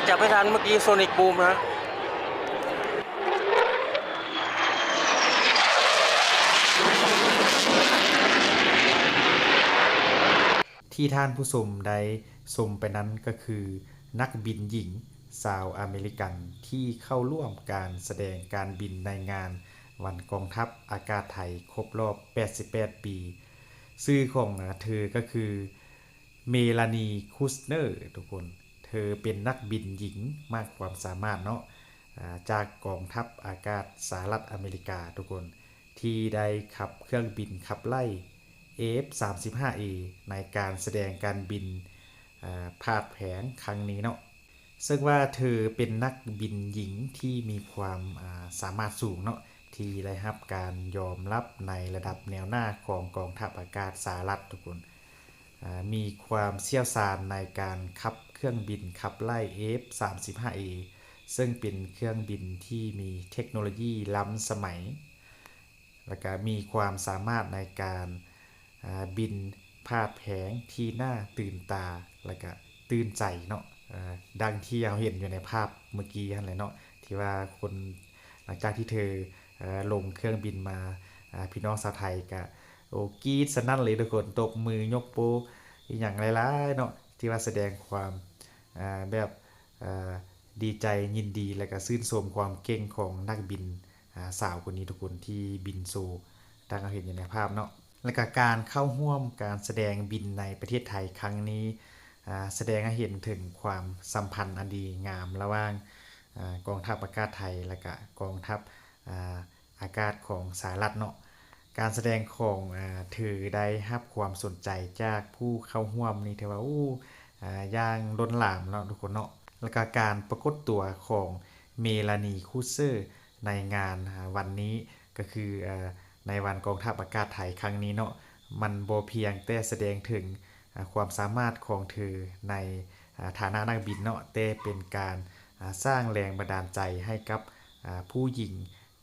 จับไม่ทันเมื่อกี้ Sonic Boom นะ ທີ່ທ່ານຜູ້ຊົມໄດ້ຊົມໄປນັ້ນກໍຄື ນັກບິນຍິງຊາວອາເມລິກັນ ທີ່ເຂົ້າຮ່ວມການສະແດງການບິນໃນງານວັນກອງທັບອາກາດໄທຄົບຮອບແປດສິບແປດປີ. ຊື່ຂອງເທີກໍຄື Melanie Kushner ທຸກຄົນ. ເທີເປັນນັກບິນຍິງມາກຄວາມສາມາດເນາະ ອາ ຈາກກອງທັບອາກາດສະຫະລັດອາເມລິກາ ທຸກຄົນ ທີ່ໄດ້ຂັບເຄື່ອງບິນຂັບໄລ່ ເອເອັຟສາມສິບຫ້າເອ ໃນການສະແດງການບິນ ອາ ພາດແພງຄັ້ງນີ້ເນາະ. ເຊິ່ງວ່າເທີເປັນນັກບິນຍິງທີ່ມີຄວາມ ອາ ສາມາດສູງເນາະ ທີ່ໄດ້ຮັບການຍອມຮັບໃນລະດັບແນວໜ້າຂອງກອງທັບອາກາດສະຫະລັດ ທຸກຄົນ. ອາ ມີຄວາມຊ່ຽວຊານໃນການຂັບເຄື່ອງບິນຂັບໄລ່ ເອເອັຟສາມສິບຫ້າເອ ເຊິ່ງເປັນເຄື່ອງບິນທີ່ມີເທັກໂນໂລຢີລ້ຳສະໄໝ ແລ້ວກະມີຄວາມສາມາດໃນການ ອາ ບິນພາດແພງທີ່ໜ້າຕື່ນຕາ ແລ້ວກະຕື່ນໃຈເນາະ ອາ ດັ່ງທີ່ເຮົາເຫັນຢູ່ໃນພາບເມື່ອກີ້ຫັ້ນແຫຼະເນາະ ທີ່ວ່າຄົນ ຫຼັງຈາກທີ່ເທີ ອາ ລົງເຄື່ອງບິນມາ ອາ ພີ່ນ້ອງຊາວໄທກະ ໂອ້ ກຣີດສະໜັ່ນເລີຍທຸກຄົນ ຕົບມືຍົກໂປ້ອີ່ຫຍັງຫຼາຍໆເນາະ ທີ່ວ່າສະແດງຄວາມ ອາ ແບບ ອາ ດີໃຈຍິນດີ ແລະກະຊື່ນຊົມຄວາມເກັ່ງຂອງນັກບິນ ອາ ສາວຄົນນີ້ທຸກຄົນ ທີ່ບິນໂຊດັ່ງເຮົາເຫັນຢູ່ໃນພາບເນາະ. ແລະກະການເຂົ້າຮ່ວມການສະແດງບິນໃນປະເທດໄທຄັ້ງນີ້ ອາ ສະແດງໃຫ້ເຫັນເຖິງຄວາມສຳພັນອັນດີງາມລະຫວ່າງ ອາ ກອງທັບອາກາດໄທ ແລະກະກອງທັບ ອາ ອາກາດຂອງສະຫະລັດເນາະ. ການສະແດງຂອງ ອາ ເທີໄດ້ຮັບຄວາມສົນໃຈຈາກຜູ້ເຂົ້າຮ່ວມນີ້ຖືວ່າ ໂອ້ ອາ ຢ່າງລົ້ນຫຼາມເນາະທຸກຄົນເນາະ. ແລະກະການປາກົດຕົວຂອງ Melanie Kushner ໃນງານ ອາ ວັນນີ້ ກໍຄື ອາ ໃນວັນກອງທັບອາກາດໄທຄັ້ງນີ້ເນາະ ມັນບໍ່ພຽງແຕ່ສະແດງເຖິງ ອາ ຄວາມສາມາດຂອງເທີໃນ ອາ ຖານະນັກບິນເນາະ ແຕ່ເປັນການ ອາ ສ້າງແຮງບັນດານໃຈໃຫ້ກັບ ອາ ຜູ້ຍິງ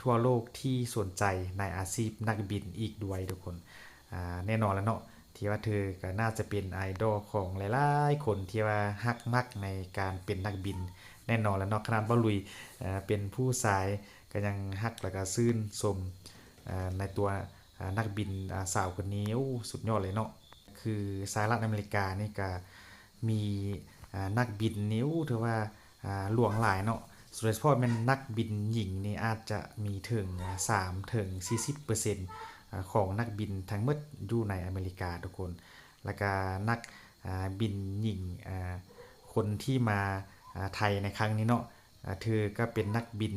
ທົ່ວໂລກທີ່ສົນໃຈໃນອາຊີບນັກບິນອີກດ້ວຍທຸກຄົນ. ອາ ແນ່ນອນລະເນາະ ທີ່ວ່າເທີກໍໜ້າຈະເປັນໄອດອລຂອງຫຼາຍໆຄົນທີ່ວ່າຮັກມັກໃນການເປັນນັກບິນແນ່ນອນລະເນາະ. ຂະໜາດບ່າວລຸຍ ອາ ເປັນຜູ້ຊາຍກໍຍັງຮັກ ແລະກະຊື່ນຊົມ ອາ ໃນຕົວ ອາ ນັກບິນ ອາ ສາວຄົນນີ້ ໂອ້ ສຸດຍອດເລີຍເນາະ. ຄືສະຫະລັດອາເມລິການີ້ກະມີ ອາ ນັກບິນນີ້ ໂອ້ ຖືວ່າ ອາ ຫຼວງຫຼາຍເນາະ ໂດຍສະເພາະແມ່ນນັກບິນຍິງນີ້ອາດຈະມີເຖິງ ອາ ສາມເຖິງສີ່ສິບເປີເຊັນ ອາ ຂອງນັກບິນທັງໝົດຢູ່ໃນອາເມລິກາທຸກຄົນ. ແລະກະນັກ ອາ ບິນຍິງ ອາ ຄົນທີ່ມາ ອາ ໄທໃນຄັ້ງນີ້ເນາະ ອາ ເທີກໍເປັນນັກບິນ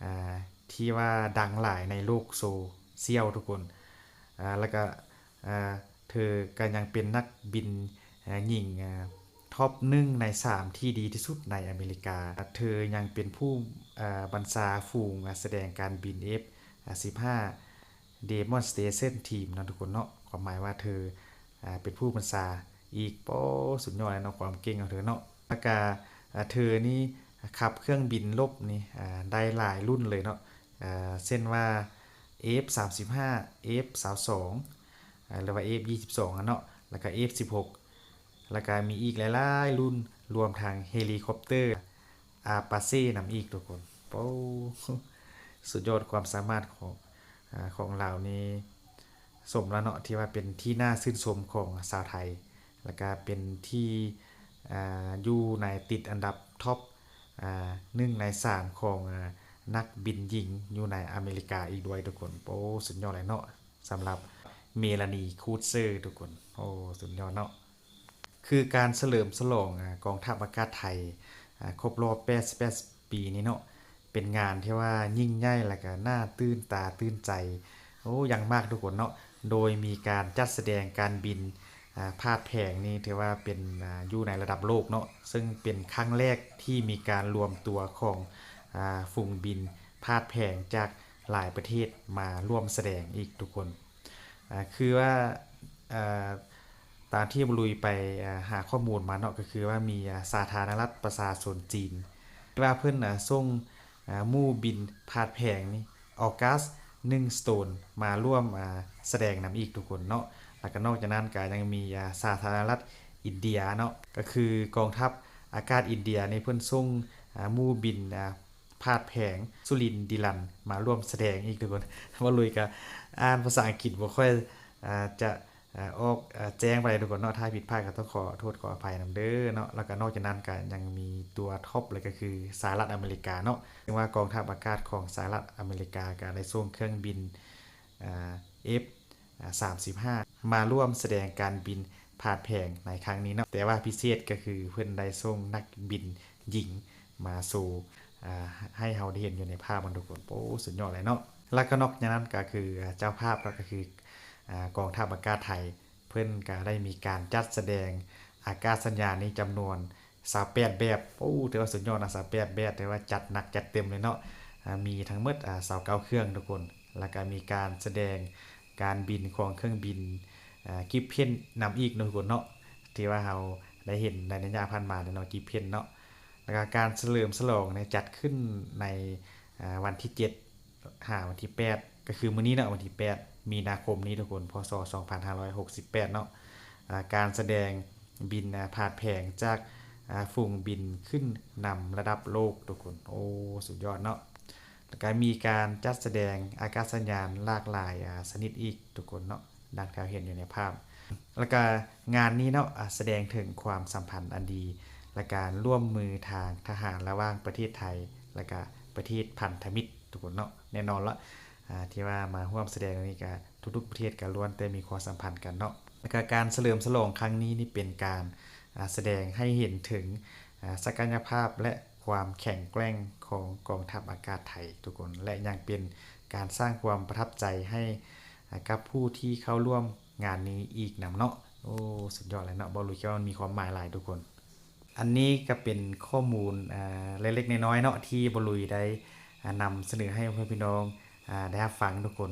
ອາ ທີ່ວ່າດັງຫຼາຍໃນໂລກໂຊຊຽວທຸກຄົນ. ອາ ແລ້ວກະ ອາ ເທີກໍຍັງເປັນນັກບິນ ອາ ຍິງ ອາ ທັອບໜຶ່ງໃນສາມທີ່ດີທີ່ສຸດໃນອາເມລິກາ. ເທີຍັງເປັນຜູ້ ອາ ບັນຊາຝູງ ອາ ສະແດງການບິນ ເອຟສິບຫ້າ Demonstration Team ເນາະທຸກຄົນເນາະ. ຄວາມໝາຍວ່າເທີ ອາ ເປັນຜູ້ບັນຊາອີກ. ໂອ້ ສຸດຍອດເລີຍເນາະ ຄວາມເກັ່ງຂອງເທີເນາະ. ແລ້ວກະ ອາ ເທີນີ້ຂັບເຄື່ອງບິນລົບນີ້ ອາ ໄດ້ຫຼາຍລຸ້ນເລີຍເນາະ ອາ ເຊັ່ນວ່າ ເອຟສາມສິບຫ້າ ເອຟຊາວສອງ ອາ ຫຼືວ່າ ເອຟຊາວສອງຫັ້ນເນາະ ແລ້ວກະ ເອຟສິບຫົກ ແລ້ວກະມີອີກຫຼາຍໆລຸ້ນ ລວມທັງເຮລີຄອບເຕີ ອາປາເຊນຳອີກທຸກຄົນ. ໂອ້ ສຸດຍອດຄວາມສາມາດຂອງ ອາ ຂອງລາວນີ້ ສົມແລ້ວເນາະ ທີ່ວ່າເປັນທີ່ໜ້າຊື່ນຊົມຂອງຊາວໄທ ແລ້ວກະເປັນທີ່ ອາ ຢູ່ໃນ ຕິດອັນດັບທັອບ ອາ ໜຶ່ງໃນສາມຂອງ ອາ ນັກບິນຍິງຢູ່ໃນອາເມລິກາອີກດ້ວຍທຸກຄົນ. ໂອ້ ສຸດຍອດເລີຍເນາະ ສຳລັບ Melanie Kushner ທຸກຄົນ. ໂອ້ ສຸດຍອດເນາະ. ຄືການສະເຫຼີມສະຫຼອງ ອາ ກອງທັບອາກາດໄທ ອາ ຄົບຮອບແປດສິບແປດປີນີ້ເນາະ ເປັນງານທີ່ວ່າຍິ່ງໃຫຍ່ ແລະກະໜ້າຕື່ນຕາຕື່ນໃຈ ໂອ້ ຢ່າງມາກທຸກຄົນເນາະ. ໂດຍມີການຈັດສະແດງການບິນ ອາ ພາດແພງນີ້ ຖືວ່າເປັນ ອາ ຢູ່ໃນລະດັບໂລກເນາະ ເຊິ່ງເປັນຄັ້ງແລກທີ່ມີການລວມຕົວຂອງ ອາ ຝູງບິນພາດແພງຈາກຫຼາຍປະເທດມາຮ່ວມສະແດງອີກທຸກຄົນ. ອາ ຄືວ່າ ອາ ຕາມທີ່ບຸລຸຍໄປ ອາ ຫາຂໍ້ມູນມາເນາະ ກໍຄືວ່າມີ ອາ ສາທາລະນະລັດປະຊາຊົນຈີນ ທີ່ວ່າເພິ່ນ ອາ ສົ່ງ ອາ ໝູ່ບິນພາດແພງນີ້ August Newstone ມາຮ່ວມ ອາ ສະແດງນຳອີກທຸກຄົນເນາະ. ແລ້ວກໍນອກຈາກນັ້ນກໍຍັງມີ ອາ ສາທາລະນະລັດອິນເດຍເນາະ ກໍຄືກອງທັບ ອາກາດອິນເດຍນີ້ເພິ່ນສົ່ງ ອາ ໝູ່ບິນ ອາ ພາດແພງ ສຸລິນ ດີລັນ ມາຮ່ວມສະແດງອີກ ທຸກຄົນ. ບ່າວລຸຍກໍອ່ານພາສາອັງກິດບໍ່ຄ່ອຍ ອາ ຈະ ອາ ອອກ ອາ ແຈ້ງປານໃດ ທຸກຄົນເນາະ. ຖ້າຜິດພາດກໍຕ້ອງຂໍໂທດຂໍອະໄພນຳເດີເນາະ. ແລ້ວກໍນອກຈາກນັ້ນກໍຍັງມີຕົວທັອບເລີຍ ກໍຄືສະຫະລັດອາເມລິກາເນາະ, ເຊິ່ງວ່າກອງທັບອາກາດຂອງສະຫະລັດອາເມລິກາກໍໄດ້ສົ່ງເຄື່ອງບິນ ອາ ເອັຟ ອາ ສາມສິບຫ້າ ມາຮ່ວມສະແດງການບິນພາດແພງໃນຄັ້ງນີ້ເນາະ. ແຕ່ວ່າພິເສດກໍຄືເພິ່ນໄດ້ສົ່ງນັກບິນຍິງມາໂຊ ອາ ໃຫ້ເຮົາໄດ້ເຫັນຢູ່ໃນພາບມັນ ທຸກຄົນ. ໂອ້ ສຸດຍອດເລີຍເນາະ. ແລ້ວກໍນອກຈາກນັ້ນກໍຄື ອາ ເຈົ້າພາບເນາະ ກໍຄື ອາ ກອງທັບອາກາດໄທ ເພິ່ນກໍໄດ້ມີການຈັດສະແດງອາກາດສະຍານນີ້ຈຳນວນຊາວແປດແບບ. ໂອ້ ຖືວ່າສຸດຍອດນະ ຊາວແປດແບບ ຖືວ່າຈັດໜັກຈັດເຕັມເລີຍເນາະ. ອາ ມີທັງໝົດ ອາ ຊາວເກົ້າເຄື່ອງ ທຸກຄົນ. ແລ້ວກໍມີການສະແດງການບິນຂອງເຄື່ອງບິນ ອາ ກິບເພນນຳອີກເນາະ ທຸກຄົນເນາະ ທີ່ວ່າເຮົາໄດ້ເຫັນໃນໄລຍະຜ່ານມາເນາະ ກິບເພນເນາະ. ແລ້ວກໍການສະເຫຼີມສະຫຼອງນີ້ຈັດຂຶ້ນໃນ ອາ ວັນທີເຈັດ ຫາວັນທີແປດ ກໍຄືມື້ນີ້ເນາະ ວັນທີແປດ ມີນາຄົມນີ້ ທຸກຄົນ ພ.ສ. ສອງພັນຫ້າຮ້ອຍຫົກສິບແປດເນາະ. ອາ ການສະແດງບິນ ອາ ພາດແພງຈາກ ອາ ຝູງບິນຂຶ້ນນຳລະດັບໂລກ ທຸກຄົນ. ໂອ້ ສຸດຍອດເນາະ. ແລ້ວກະມີການຈັດສະແດງອາກາດສະຍານຫຼາກຫຼາຍ ອາ ຊະນິດອີກ ທຸກຄົນເນາະ ດັ່ງທີ່ເຮົາເຫັນຢູ່ໃນພາບ. ແລ້ວກະງານນີ້ເນາະ ອາ ສະແດງເຖິງຄວາມສຳພັນອັນດີ ແລະ ການຮ່ວມມືທາງທະຫານລະຫວ່າງປະເທດໄທ ແລະ ກະປະເທດພັນທະມິດ ທຸກຄົນເນາະ. ແນ່ນອນລະ ອາ ທີ່ວ່າມາຮ່ວມສະແດງນີ້ກະ ທຸກໆປະເທດກໍລ້ວນແຕ່ມີຄວາມສຳພັນກັນເນາະ. ແລ້ວກໍການສະເຫຼີມສະຫຼອງຄັ້ງນີ້ນີ້ເປັນການ ອາ ສະແດງໃຫ້ເຫັນເຖິງ ອາ ສັກກະຍະພາບ ແລະ ຄວາມແຂງແກຮ່ງຂອງກອງທັບອາກາດໄທ ທຸກຄົນ ແລະ ຍັງເປັນການສ້າງຄວາມປະທັບໃຈໃຫ້ ອາ ກັບຜູ້ທີ່ເຂົ້າຮ່ວມງານນີ້ອີກນຳເນາະ. ໂອ້ ສຸດຍອດເລີຍເນາະ ບ່າວລຸຍຄິດວ່າມັນມີຄວາມໝາຍຫຼາຍ ທຸກຄົນ. ອັນນີ້ກໍເປັນຂໍ້ມູນ ອາ ເລັກໆນ້ອຍໆເນາະ ທີ່ບ່າວລຸຍໄດ້ ອາ ນຳສະເໜີໃຫ້ພໍ່ແມ່ພີ່ນ້ອງ ອາ ໄດ້ຮັບຟັງ ທຸກຄົນ.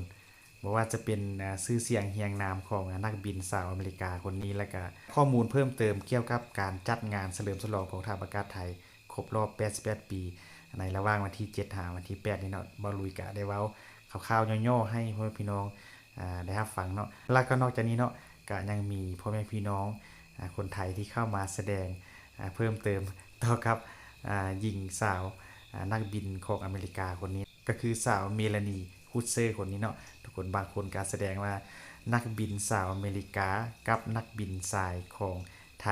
ບໍ່ວ່າຈະເປັນ ອາ ຊື່ສຽງຮຽງນາມຂອງ ອາ ນັກບິນຊາວອາເມລິກາຄົນນີ້ ແລ້ວກະຂໍ້ມູນເພີ່ມເຕີມກ່ຽວກັບການຈັດງານສະເຫຼີມສະຫຼອງກອງທັບອາກາດໄທຄົບຮອບແປດສິບແປດປີ ໃນລະຫວ່າງວັນທີເຈັດຫາວັນທີແປດນີ້ເນາະ, ບ່າວລຸຍກະໄດ້ເວົ້າຄ່າວໆຫຍໍ້ໆໃຫ້ພໍ່ແມ່ພີ່ນ້ອງ ອາ ໄດ້ຮັບຟັງເນາະ. ແລ້ວກໍນອກຈາກນີ້ເນາະ ກະຍັງມີພໍ່ແມ່ພີ່ນ້ອງ ອາ ຄົນໄທທີ່ເຂົ້າມາສະແດງ ອາ ເພີ່ມເຕີມຕໍ່ກັບ ອາ ຍິງສາວ ອາ ນັກບິນຂອງອາເມລິກາຄົນນີ້ ກໍຄືສາວເມລານີ ຄູດເຊີ ຄົນນີ້ເນາະ. ທຸກຄົນບາງຄົນກໍສະແດງວ່ານັກບິນສາວອາເມລິກາກັບນັກບິນຊາຍຂອງໄທ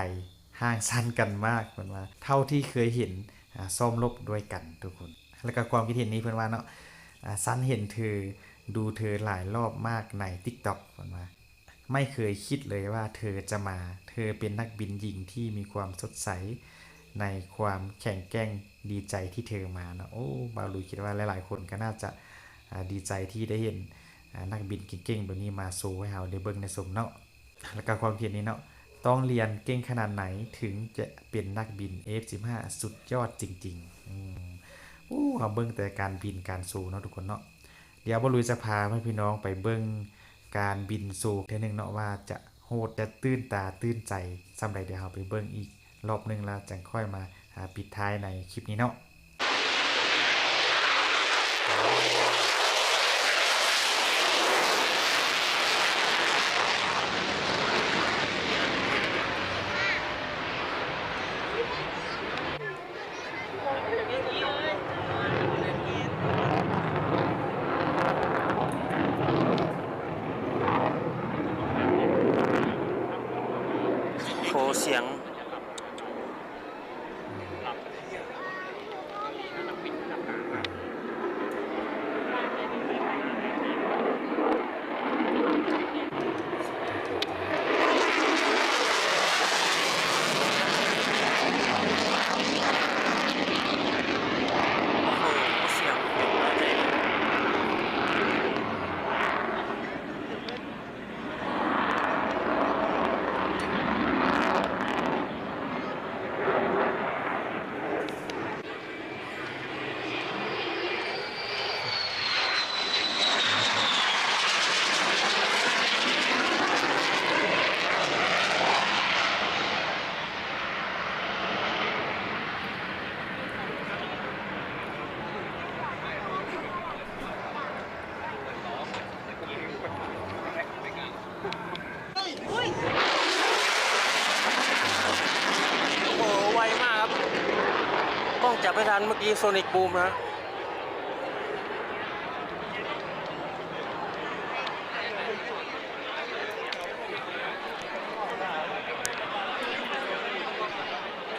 ຫ່າງຊັ້ນກັນມາກ ເພິ່ນວ່າ ເທົ່າທີ່ເຄີຍເຫັນ ອາ ຊ້ອມລົບດ້ວຍກັນ ທຸກຄົນ. ແລ້ວກໍຄວາມຄິດເຫັນນີ້ເພິ່ນວ່າເນາະ ອາ ຊັ້ນເຫັນເທີ ດູເທີຫຼາຍລອບມາກໃນ TikTok ເພິ່ນວ່າ ໄມ່ເຄີຍຄິດເລີຍວ່າເທີຈະມາ ເທີເປັນນັກບິນຍິງທີ່ມີຄວາມສົດໃສ ໃນຄວາມແຂງແກ່ງ ດີໃຈທີ່ເທີມາເນາະ. ໂອ້ ບ່າວລຸຍຄິດວ່າຫຼາຍໆຄົນກໍໜ້າຈະ ອາ ດີໃຈທີ່ໄດ້ເຫັນ ອາ ນັກບິນເກັ່ງໆແບບນີ້ມາໂຊໃຫ້ເຮົາໄດ້ເບິ່ງໄດ້ຊົມເນາະ. ແລ້ວກໍຄວາມຄິດນີ້ເນາະ ຕ້ອງລຽນເກັ່ງຂະໜາດໃດເຖິງຈະເປັນນັກບິນ ເອຟສິບຫ້າ ສຸດຍອດຈິງໆ. ອືມ ໂອ້ ເຮົາເບິ່ງແຕ່ການບິນການໂຊເນາະ ທຸກຄົນເນາະ. ດຽວບ່າວລຸຍຈະພາພໍ່ແມ່ພີ່ນ້ອງໄປເບິ່ງການບິນໂຊເທື່ອໜຶ່ງເນາະ ວ່າຈະໂຫດ ຈະຕື່ນຕາຕື່ນໃຈສ່ຳໃດ. ດຽວເຮົາໄປເບິ່ງອີກລອບໜຶ່ງ ແລ້ວຈັ່ງຄ່ອຍມາ ອາ ປິດທ້າຍໃນຄລິບນີ້ເນາະ. ໂອ້ ສຽງ. ໂ จับไม่ทัน เมื่อกี้โซนิกบูมนะฮะ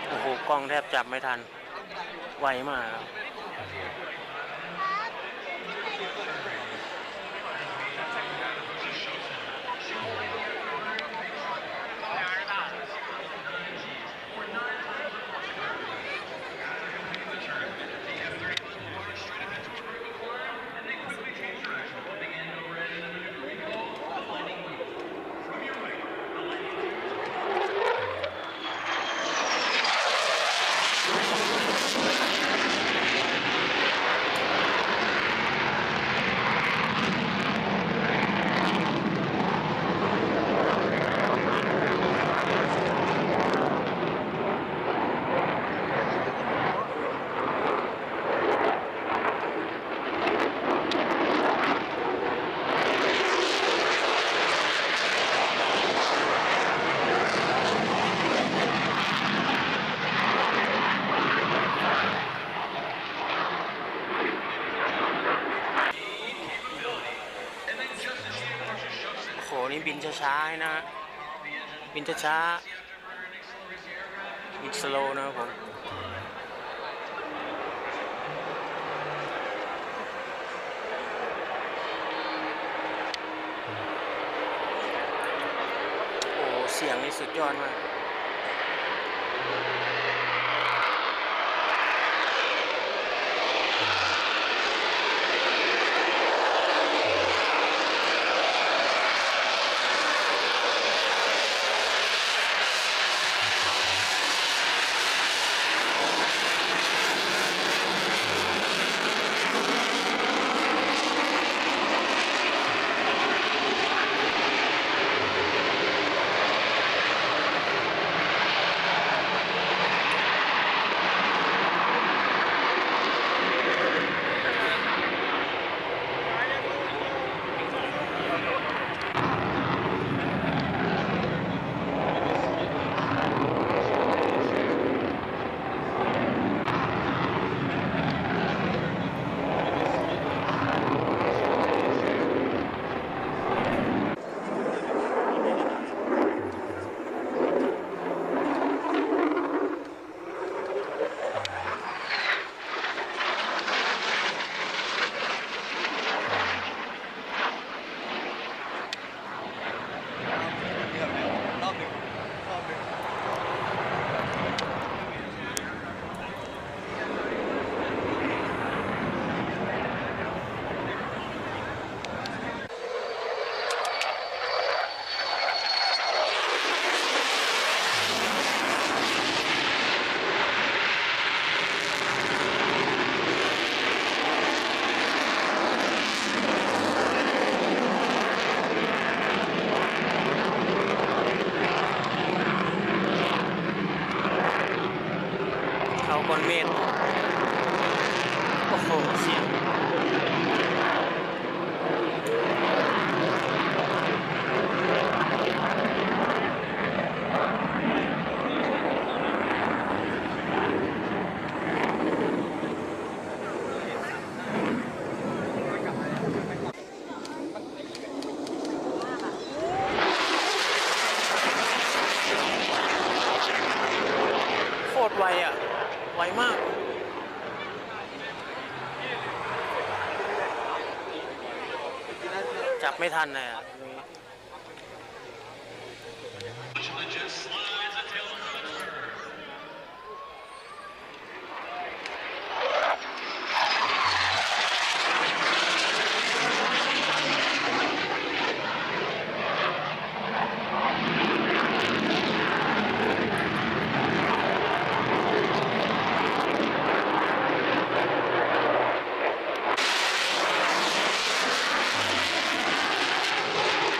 โอ้โห กล้องแทบจับไม่ทัน ไวมากครับ โอ้โห นี่บินช้าๆ นะฮะ บินช้าๆ บินสโลว์นะครับผม โอ้โห เสียงนี่สุดยอดมาก เขาก้อนเมฆ โอ้โห เสียง โคตรไวอะ ไวมาก จับไม่ทันเลยอะ โ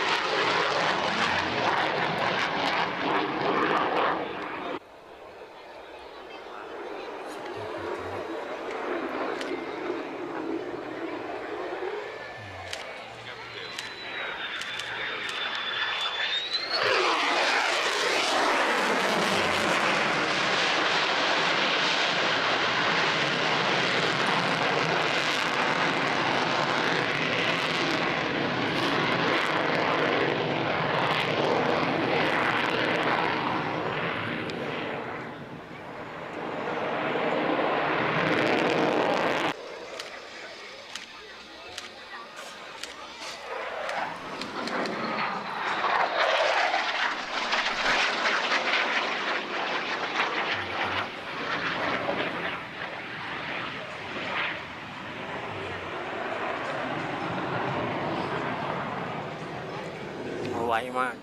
ໄວມາກ.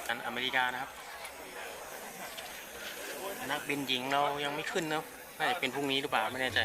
ອັນອາເມລິການະຄັບ ນັກບິນຍິງລາວຍັງໄມ່ຂຶ້ນເນາະ. น่าจะเป็นพรุ่งนี้หรือเปล่า ไม่แน่ใจ.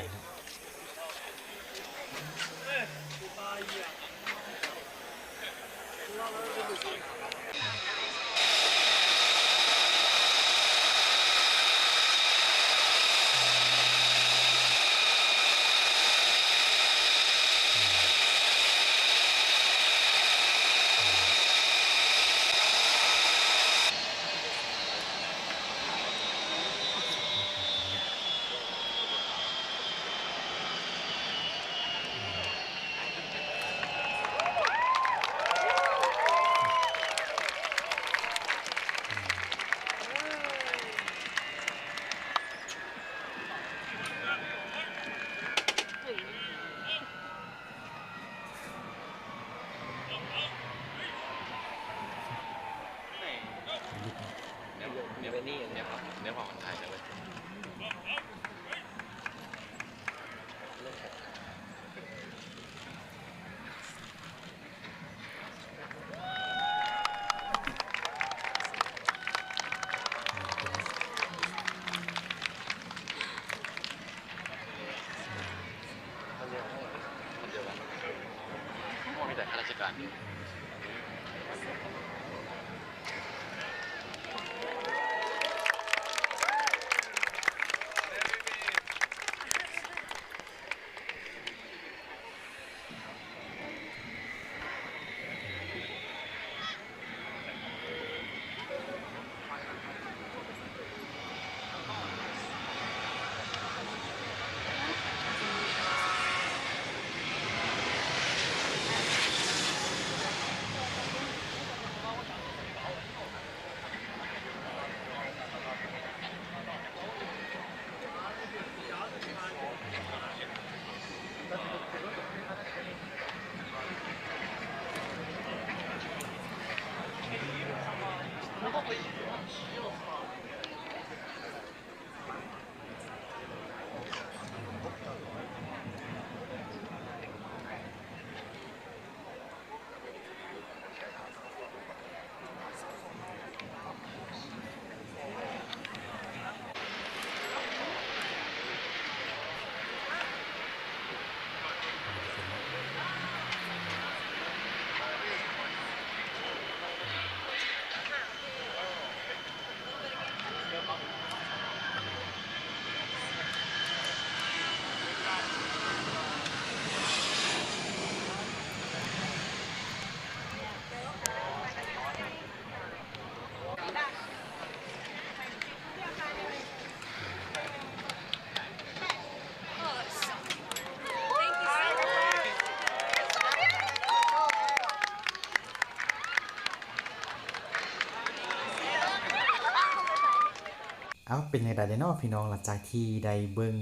ເອົາ ເປັນຈັ່ງໃດແດ່ເນາະພີ່ນ້ອງ ຫຼັງຈາກທີ່ໄດ້ເບິ່ງ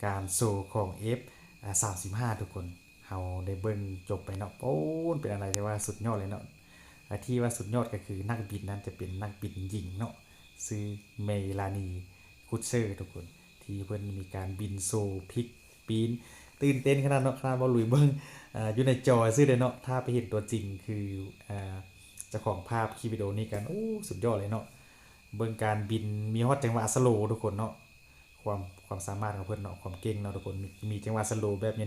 ການໂຊຂອງ ເອັຟ ອາ ສາມສິບຫ້າ ທຸກຄົນ ເຮົາໄດ້ເບິ່ງຈົບໄປເນາະ. ໂອ້ ເປັນອາໄລທີ່ວ່າສຸດຍອດເລີຍເນາະ. ອາ ທີ່ວ່າສຸດຍອດກໍຄືນັກບິນນັ້ນຈະເປັນນັກບິນຍິງເນາະ ຊື່ ເມລານີ ຄຸດເຊີ ທຸກຄົນ ທີ່ເພິ່ນມີການບິນໂຊ ພລິກ ປີນ ຕື່ນເຕັ້ນຂະໜາດເນາະ, ຂະໜາດເວົ້າລຸຍເບິ່ງ ອ່າ ຢູ່ໃນຈໍຊື່ເດ້ເນາະ, ຖ້າໄປເຫັນຕົວຈິງຄື ອ່າ ເຈົ້າຂອງພາບຄລິບວິດີໂອນີ້ກັນ ໂອ້ ສຸດຍອດເລີຍເນາະ. ເບິ່ງການບິນ ມີຮອດຈັງຫວະສະໂລທຸກຄົນເນາະ, ຄວາມ ຄວາມສາມາດຂອງເພິ່ນເນາະ, ຄວາມເກັ່ງເນາະທຸກຄົນ. ມີ ມີຈັງຫວະສະໂລແບບເຍີ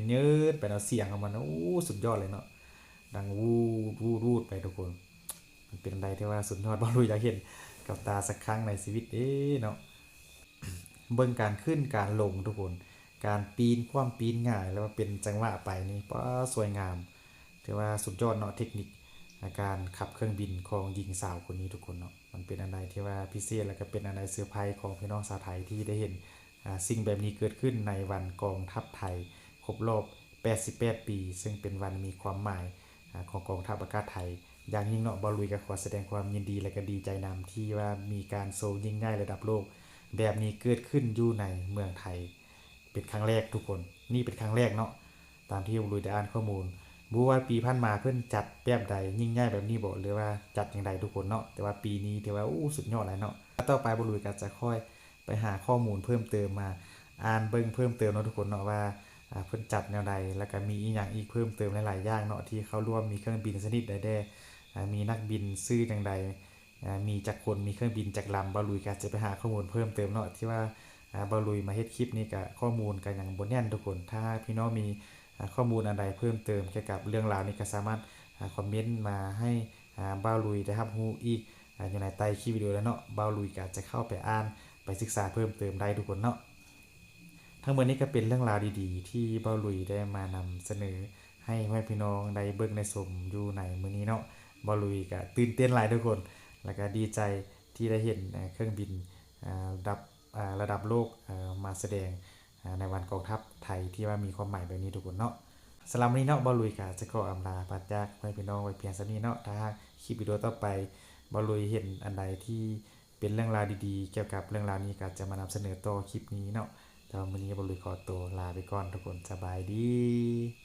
ນໆໄປເນາະ, ສຽງຂອງມັນ ໂອ້ ສຸດຍອດເລີຍເນາະ, ດັງວູດ ວູດ ວູດໄປທຸກຄົນ. ມັນເປັນອັນໃດທີ່ວ່າສຸດຍອດ, ເວົ້າລຸຍຢາກເຫັນກັບຕາສັກຄັ້ງໃນຊີວິດເດ້ເນາະ. ເບິ່ງການຂຶ້ນການລົງທຸກຄົນ, ການປີນຄວ່ຳປີນຫງາຍ ແລ້ວມາເປັນຈັງຫວະໄປນີ້ ປ້າ ສວຍງາມ. ຖືວ່າສຸດຍອດເນາະ ເທັກນິກ ອາ ການຂັບເຄື່ອງບິນຂອງຍິງສາວຄົນນີ້ທຸກຄົນເນາະ. ມັນເປັນອັນໃດທີ່ວ່າພິເສດ ແລ້ວກໍເປັນອັນໃດເຊີໄພຂອງພີ່ນ້ອງຊາວໄທທີ່ໄດ້ເຫັນ ອາ ສິ່ງແບບນີ້ເກີດຂຶ້ນໃນວັນກອງທັບໄທຄົບລອບແປດສິບແປດປີ, ເຊິ່ງເປັນວັນມີຄວາມໝາຍ ອາ ຂອງກອງທັບອາກາດໄທຢ່າງຍິ່ງເນາະ. ເວົ້າລຸຍກໍຂໍສະແດງຄວາມຍິນດີ ແລະ ກໍດີໃຈນຳທີ່ວ່າມີການໂຊຍິ່ງໃຫຍ່ລະດັບໂລກແບບນີ້ເກີດຂຶ້ນຢູ່ໃນເມືອງໄທເປັນຄັ້ງແລກທຸກຄົນ, ນີ້ເປັນຄັ້ງແລກເນາະ. ຕາມທີ່ເວົ້າລຸຍໄດ້ອ່ານຂໍ້ມູນ ບໍ່ຮູ້ວ່າປີຜ່ານມາເພິ່ນຈັດແບບໃດ ຍິ່ງໃຫຍ່ແບບນີ້ບໍ່ ຫຼືວ່າຈັດຈັ່ງໃດທຸກຄົນເນາະ, ແຕ່ວ່າປີນີ້ຖືວ່າ ໂອ້ ສຸດຍອດຫຼາຍເນາະ. ຕໍ່ໄປເວົ້າລຸຍກໍຈະຄ່ອຍ ໄປຫາຂໍ້ມູນເພີ່ມເຕີມມາອ່ານເບິ່ງເພີ່ມເຕີມເນາະທຸກຄົນເນາະ ວ່າ ອາ ເພິ່ນຈັດແນວໃດ ແລ້ວກະມີອີ່ຫຍັງອີກເພີ່ມເຕີມຫຼາຍໆຢ່າງເນາະ ທີ່ເຂົ້າຮ່ວມ ມີເຄື່ອງບິນຊະນິດໃດແດ່ ອາ ມີນັກບິນຊື່ຈັ່ງໃດ ອາ ມີຈັກຄົນ ມີເຄື່ອງບິນຈັກລຳ. ເບົາລຸຍກະຈະໄປຫາຂໍ້ມູນເພີ່ມເຕີມເນາະ ທີ່ວ່າ ອາ ເບົາລຸຍມາເຮັດຄລິບນີ້ກະຂໍ້ມູນກະຍັງບໍ່ແໜ້ນທຸກຄົນ. ຖ້າຫາກພີ່ນ້ອງມີ ອາ ຂໍ້ມູນອັນໃດເພີ່ມເຕີມກ່ຽວກັບເລື່ອງລາວນີ້ ກະສາມາດ ອາ ຄອມເມັນມາໃຫ້ ອາ ເບົາລຸຍໄດ້ຮັບຮູ້ອີກ ອາ ຢູ່ໃນໃຕ້ຄລິບວິດີໂອແລ້ວເນາະ. ເບົາລຸຍກະຈະເຂົ້າໄປອ່ານ ໄປສຶກສາເພີ່ມເຕີມໄດ້ທຸກຄົນເນາະ. ທັງໝົດນີ້ກໍເປັນເລື່ອງລາວດີໆ ທີ່ເບົາລຸຍໄດ້ມານຳສະເໜີໃຫ້ພໍ່ແມ່ພີ່ນ້ອງໄດ້ເບິ່ງໄດ້ຊົມຢູ່ໃນມື້ນີ້ເນາະ. ເບົາລຸຍກະຕື່ນເຕັ້ນຫຼາຍທຸກຄົນ ແລ້ວກະດີໃຈທີ່ໄດ້ເຫັນ ເອີ ເຄື່ອງບິນ ອາ ລະດັບ ອາ ລະດັບໂລກ ເອີ ມາສະແດງ ອາ ໃນວັນກອງທັບໄທທີ່ວ່າມີຄວາມໝາຍແບບນີ້ທຸກຄົນເນາະ. ສຳລັບມື້ນີ້ເນາະ ເບົາລຸຍກະຈະຂໍອຳລາປາຈາກພໍ່ແມ່ພີ່ນ້ອງໄວ້ພຽງສ່ຳນີ້ເນາະ. ຖ້າຫາກຄລິບວິດີໂອຕໍ່ໄປ ເບົາລຸຍເຫັນອັນໃດທີ່ເປັນເລື່ອງລາວດີໆ ກ່ຽວກັບເລື່ອງລາວນີ້ ກະຈະມານຳສະເໜີຕໍ່ຄລິບນີ້ເນາະ. ແຕ່ວ່າມື້ນີ້ເບົາລຸຍຂໍໂຕລາໄປກ່ອນທຸກຄົນ. ສະບາຍດີ.